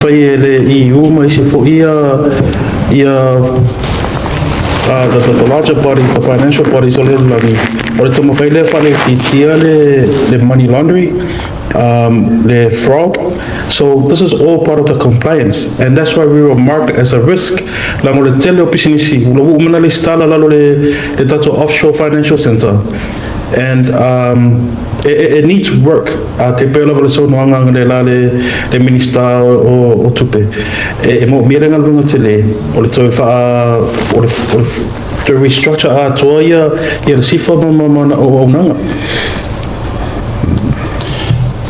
Fai e le EU ma isi foi ia the larger bodies, the financial bodies o le lalolagi, o le taumafai lea faalaitiitia le money laundering, le fraud. So this is all part of the compliance, and that's why we were marked as a risk. Leaga o le tele o pisinisi, ua uma ona lesitala lalo le tatou offshore financial center. And it needs work. Te pei lava le saunoaga le la le Minista o Tupe. E moomia le galuega tele, o le toe wha, o le toe restructure atoa ia le SIFA ma auaunaga.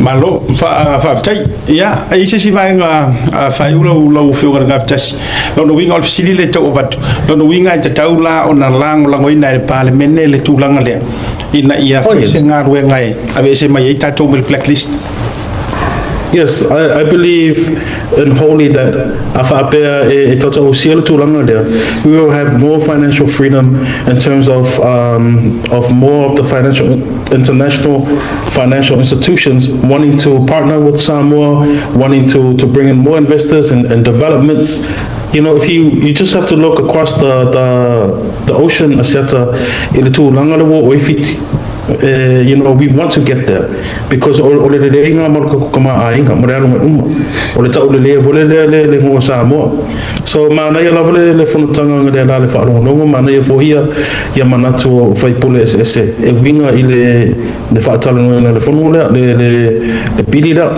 Malo, faafetai. Ia, e i se isi vaega faaiu lau Afioga i le Gafatasi? Lona uiga o le fesili le tau avatu. Lona uiga e tatau la ona lagolagoina e le Palemene le tulaga lea, ina ia Oh, yes. se galuega e aveese mai ai tatou mai le blacklist. Yes, I believe in wholly that a faapea e tatou ausia le tulaga lea, we will have more financial freedom in terms of more of the financial international financial institutions wanting to partner with Samoa, wanting to bring in more investors and developments. If you just have to look across the ocean, Asiata, i le tulaga le ua o i Fiti. We want to get there because o le leleiga ma le kama aiga mo le alo mai uma o le tau le le vole le le le ngo Samoa. So manaia lava le fonotaga le la le faalogologo, manaia foi ia manatu o faipule eseese e uiga i le faatalanoaina le fono lea le pili lea.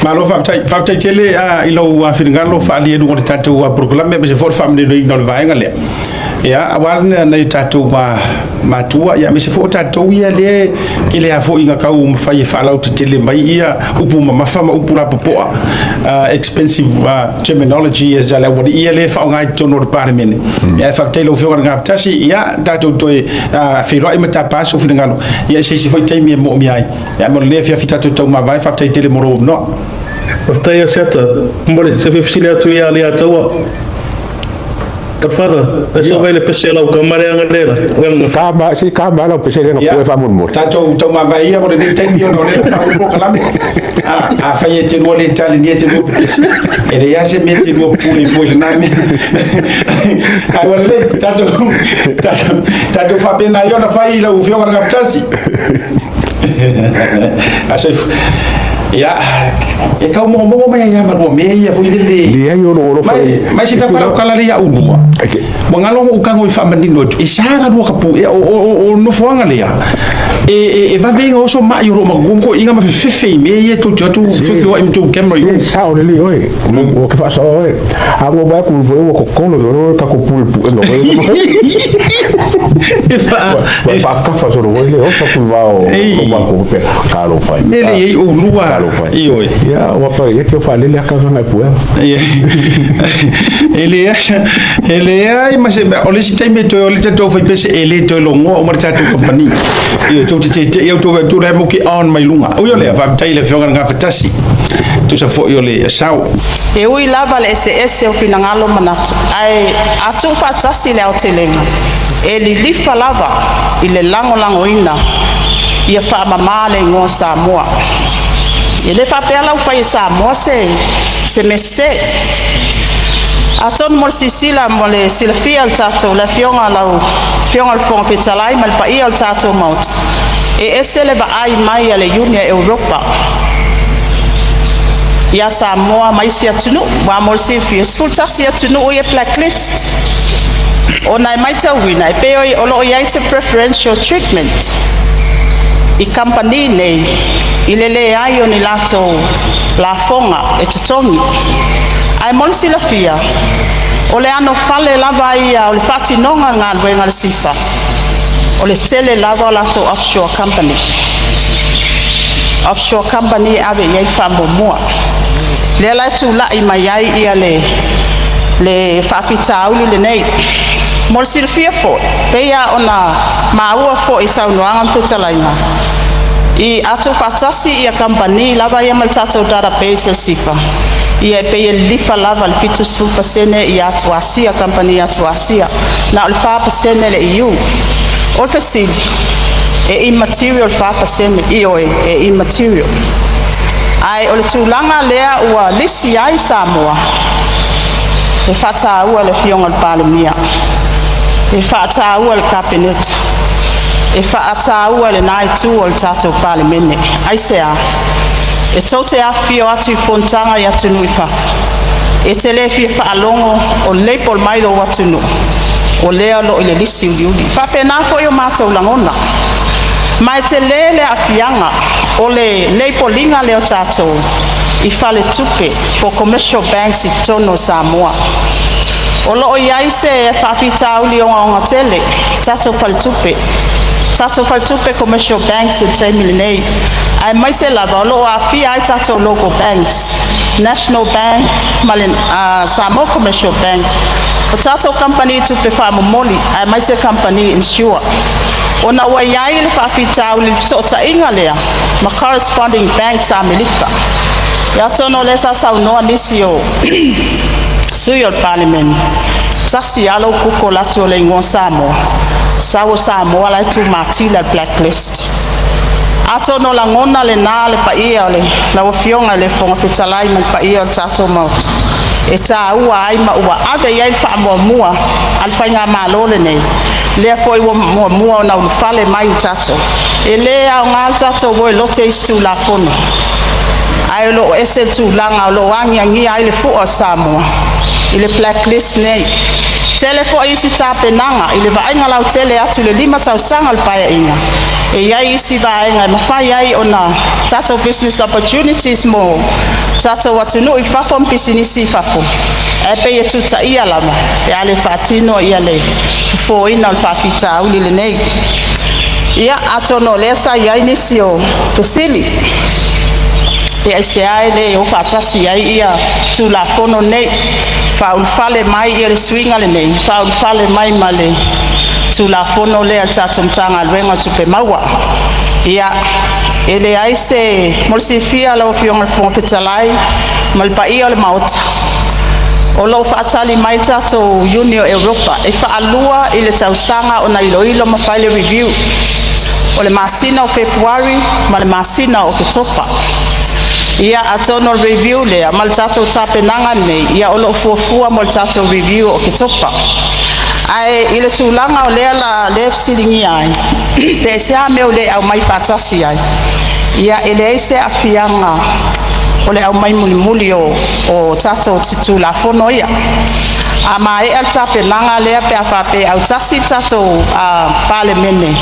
Malo faafetai, faafetai tele i lou finagalo faaalia i luga o le tatou polokalame, aemaise foi le faamaninoina o le vaega lea. Ia, aua lena nai o tatou matua, ia aemaise foi o tatou ia lea kele a foi ina kau mafai e faalautetele mai ia upu mamafa ma upu lapopoa, expensive terminology as le aualii ia le faaaoga i totonu o le Palemene. Ia, faafetai lau Afioga i le Gafatasi. Ia, tatou toe feiloai ma tapa sou finagalo ia i se isi foi taimi e moomia ai. Ia, mo lenei afiafi tatou taumavae, faafetai tele mo lou avanoa. Faafetai, Asiata. Mo le se fesili atu ia le ataua. Godfather, e so vai le pese lau kamare anga lela. Ka si ka ma lau pese le Ia. nga faamolemole. Tatou taumavae ia mo lenei taimi ona o lea ua polokalame. A fai e te lua le tali ni e te lua pepesi. E leai se mea te lua pule foi lena mea. Ai ua lelei, tatou faapena ai ona fai i lau Afioga i le Gafatasi. Asa ia, e kau mogomogo mai ai ma lua mea ia foi lele. Leai o lo Mai mai se fai lau kala le ia ulua. Ua galo ou kago i faamanino atu, e sa galua ka pu, e o nofoaga lea. E vave ina oso mai o loo makuku ko inga ma fefefe i mea ia tou te atu fefe wa i matou camera i o. Sa o le li oe. O ke whaasa oe. A ngo vai ku vo o kokolo ro ka ko pule pu no. Wa whakafa so ro le o ka ku vao o ma ko pe ka ro fai. Me le i o lua Ka ro fai. I oe. Ia wa pa ia ke whalele aka nga pu. E leai ma se o le isi taimi e toe o le tatou faipese e le toe logoa uma le tatou company. Ia tou te tete ia tou tu le mo ki on mai lunga. O ia lea, faafetai i le Afioga i le Gafatasi. Tusa foi o le sao. E ui lava le eseese o finagalo manatu, ae a tuufaatasi le aotelega, e lilifa lava i le lagolagoina ia faamamā le igoa Samoa. E le faapea lau fai e Samoa se mese. Atonu mo le sisila mo le silafia o le tatou le afioga lau Afioga le Fofoga Fetalai ma le paia o le tatou Maota. E ese le vaai mai a le Iuni a Europa ia Samoa ma isi atunuu. Ua mo le silafia, 11 atunuu ia blacklist. Ona e maitauina e pei o loo i ai se preferential treatment i kamupani nei i le leai o ni latou lafoga e totogi. Ae mo le silafia, o le anofale lava ia o le faatinoga o le galuega a le SIFA, o le tele lava o latou offshore company. Offshore company e ave i ai faamuamua. Lea la e tulai mai ai ia le faafitauli lenei. Mo le silafia foi, peia ona maua foi i saunoaga ma fetalaiga, i a tuufaatasi ia kamupani lava ia ma le tatou database a le SIFA, ia e pei e lilifa lava le 70% i atu Asia, kamupani atu Asia, na o le 4% le EU. O le fesili, e immaterial 4%? Ioe, e immaterial. Ae o le tulaga lea ua lisi ai Samoa, e faataua e le Afioga i le Palemia, e faataua e le Kapeneta, e faataua e lena itu o le tatou Palemene. Aisea? E tou te afifio atu i fonotaga i atunuu i fafo, e te le fia faalogo o label mai lou atunuu o lea o lo o i le lisi uliuli. E faapena foi o matou lagona, ma e tele le aafiaga o le label ina lea o tatou i faletupe po o commercial banks i totonu o Samoa. O lo o i ai se faafitauli ogaoga tele i tatou faletupe, tatou faletupe commercial banks i le taimi lenei, aemaise lava o lo o aafia ai tatou local banks, National Bank ma le Samoa Commercial Bank, o tatou kamupani tupe faamomoli aemaise kamupani insure, ona ua i ai le faafitauli i le fesootaiga lea ma corresponding banks a Amerika. Ia, atonu o lea sa saunoa nisi o sui usufono o le Palemene, tasi lava lou google atu o le igoa Samoa, sau o Samoa la e tumatila i le blacklist. Atonu o lagona lena le paia o lau Afioga i le Fofoga Fetalai ma le paia o le tatou Maota e taua ai ma ua ave i ai le faamuamua a le Faigamalo lenei, lea foi ua muamua ona ulufale mai le tatou. E le aoga le tatou o e lote isi Tulafono, ae o lo o ese le tulaga o lo o agiagia ai le fua o Samoa i le blacklist nei. Tele foi isi tapenaga i le vaaiga lautele atu i le 5 tausaga o le Paeaiga, e i ai isi vaega e mafai ai ona tatou business opportunities mo tatou atunuu i fafo ma pisinisi i fafo, ae pei e tutaia lava pe a le faatino ia le fofoina o le faafitauli lenei. Ia, atonu o lea sa i ai nisi o fesili pe aisea e le o faatasi ai ia Tulafono nei, faaulufale mai le suiga lenei, faaulufale mai ma le Tulafono lea a le tatou Matagaluega o Tupe Maua. Ia, e leai se… Mo le silafia e lau Afioga i le Fofoga Fetalai ma le paia o le Maota, o lo o faatali mai le tatou Iuni o Europa e faalua i le tausaga ona iloilo ma fai le review. O le masina o Fepuari ma le masina o Oketopa. Ia atonu o le review lea ma le tatou tapenaga lenei, ia o lo o fuafua mo le tatou review o Oketopa. Ae i le tulaga o lea la lea e fesiligia ai, pe aisea mea ua le aumai faatasi ai? Ia e leai se aafiaga o le aumai mulimuli o tatou Tulafono ia. A maea le tapenaga lea pe a faapea e autasi le tatou Palemene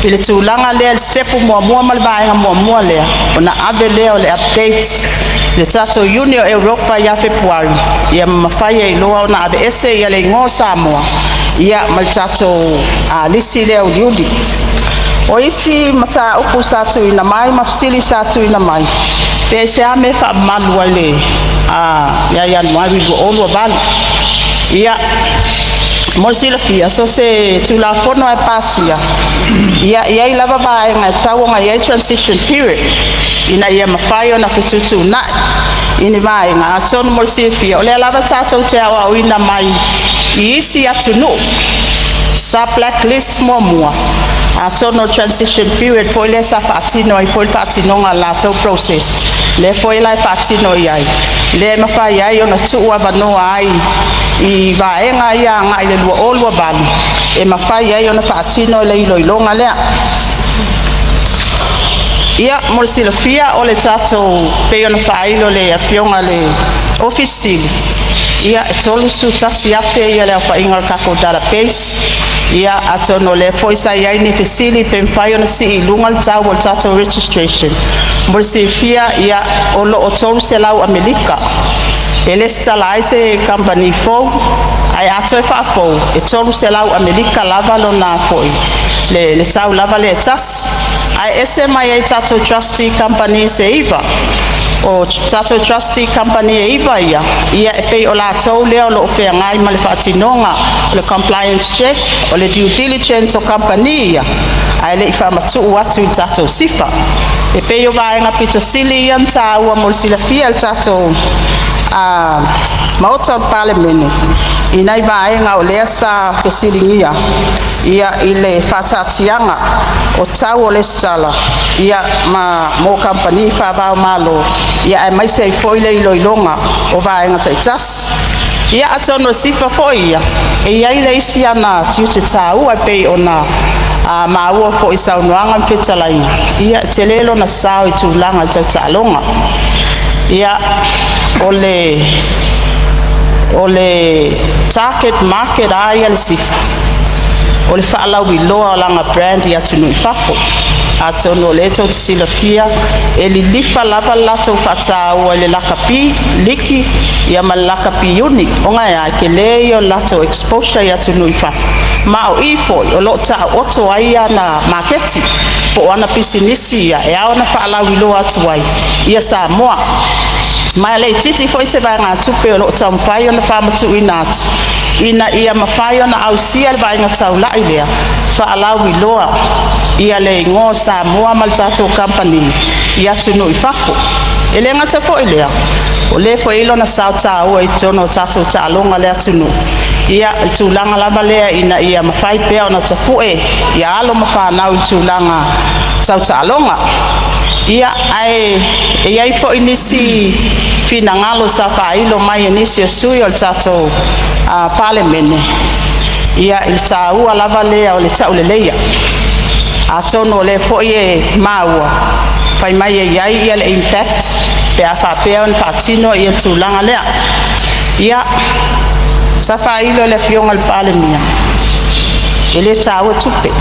i le tulaga lea i le sitepu muamua ma le vaega muamua lea, ona ave lea o le update i le tatou Iuni o Europa ia Fepuari, ia ma mafai ai loa ona aveese ia le igoa o Samoa ia ma le tatou lisi lea uliuli. O isi mataupu sa tuuina mai ma fesili sa tuuina mai, pe aisea le mea e faamamalu ai ia Ianuari 2028. Ia, mo le silafia, so o se Tulafono lava e pasia, ia e i ai lava vaega e tatau ona i ai transition period ina ia mafai ona fetuutuunai i ni vaega. Atonu mo le silafia, o lea lava tatou te aoaoina mai i isi atunuu sa blacklist muamua, atonu o le transition period foi lea sa faatino ai foi le faatinoga o le latou process, lea foi la e faatino i ai, lea e mafai ai ona tuu avanoa ai i vaega ia agai le 2028 e mafai ai ona faatino le iloiloga lea. Ia, mo le silafia o le tatou pei ona faailo e le Afioga i le Ofisa Sili, ia e 31,000 le aofaiga o le tatou database. Ia atonu o lea foi sa i ai ni fesili pe mafai ona sii i luga le tau o le tatou registration. Mo le silafia ia o lo o 300 Amerika e resitala ai se kamupani fou, ae a toe faafou e 300 Amerika lava lona foi le tau lava lea e tasi. Ae ese mai ai i tatou trustee companies e 9. O tatou trustee company e 9 ia, ia e pei o latou lea o lo o feagai ma le faatinoga o le compliance check, o le due diligence o kamupani ia ae le i faamatuu atu i tatou SIFA. E pei o vaega pito sili ia ona taua mo le silafia e le tatou Maota o le Palemene i nai vaega o lea sa fesiligia. Ia i le faataatiaga o tau o lesitala ia ma mo kamupani faava-o-Malo ia aemaise ai foi le iloiloga o Vaega Taitasi. Ia atonu e sifa foi ia e iai le isi ana tiute taua e pei ona maua foi i saunoaga ma fetalaiga, ia e tele lona sao i tulaga tau taaloga. Ia o le target market a ia a le SIFA, o le faalauiloa o lana brand i atunuu i fafo. Atonu o lea tou te silafia e lilifa lava le latou faataua i le lakapi liki ia ma le lakapi iuni, ona e a? E tele ia o le latou exposure i atunuu i fafo, ma o i foi o lo o taooto ai ana maketi po o ana pisinisi ia e ao ona faalauiloa atu ai ia Samoa. Ma e le itiiti foi se vaegatupe o lo o taumafai ona faamatuuina atu ina ia mafai ona ausia le vaaiga taulai lea, faalauiloa ia le igoa o Samoa ma le tatou Kamupani i atunuu i fafo. E le gata foi i lea, o lea foi e i ai lona sao taua i totonu o tatou taaloga a le atunuu, ia i le tulaga lava lea ina ia mafai pea ona tapue ia alo ma fanau i tulaga tau taaloga. Ia, ae e i ai foi nisi finagalo sa faailo mai e nisi o sui usufono o le tatou Palemene ia i le taua lava lea o le tauleleia. Atonu o lea foi e maua fai mai e i ai le impact pe a faapea ona faatino le tulaga lea. Ia, sa faailo e le Afioga i le Palemia, e le taua tupe,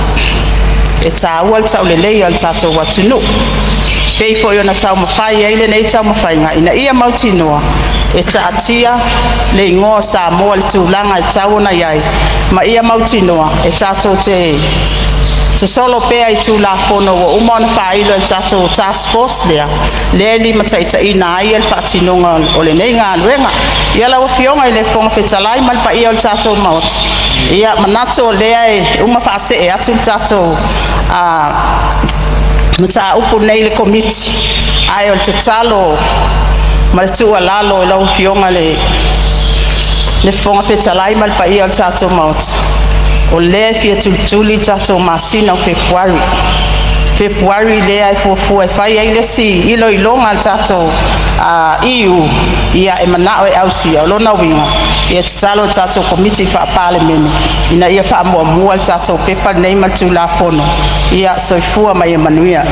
e taua le tauleleia o le tatou atunuu. E pei foi ona taumafai ai lenei taumafaiga ina ia mautinoa e taatia le igoa o Samoa i le tulaga e tatau ona i ai, ma ia mautinoa e tatou te sosolo pea i Tulafono ua uma ona faailo e le tatou task force lea e limataitaiina ai le faatinoga o lenei galuega. Ia lau Afioga i le Fofoga Fetalai ma le paia o le tatou Maota, ia manatu o lea e uma faasee atu le tatou mataupu lenei i le Komiti, ae o le tatalo ma le tuualalo i lau Afioga i le Fofoga Fetalai ma le paia o le tatou Maota, o lea e fia tulituli le tatou masina o Fepuari. Fepuari lea e fuafua e fai ai le isi iloiloga a le tatou EU, ia e manao e ausia. O lona uiga, e tatalo i le tatou Komiti Faa-Palemene ina ia faamuamua le tatou pepa lenei ma le Tulafono. Ia, soifua ma ia manuia.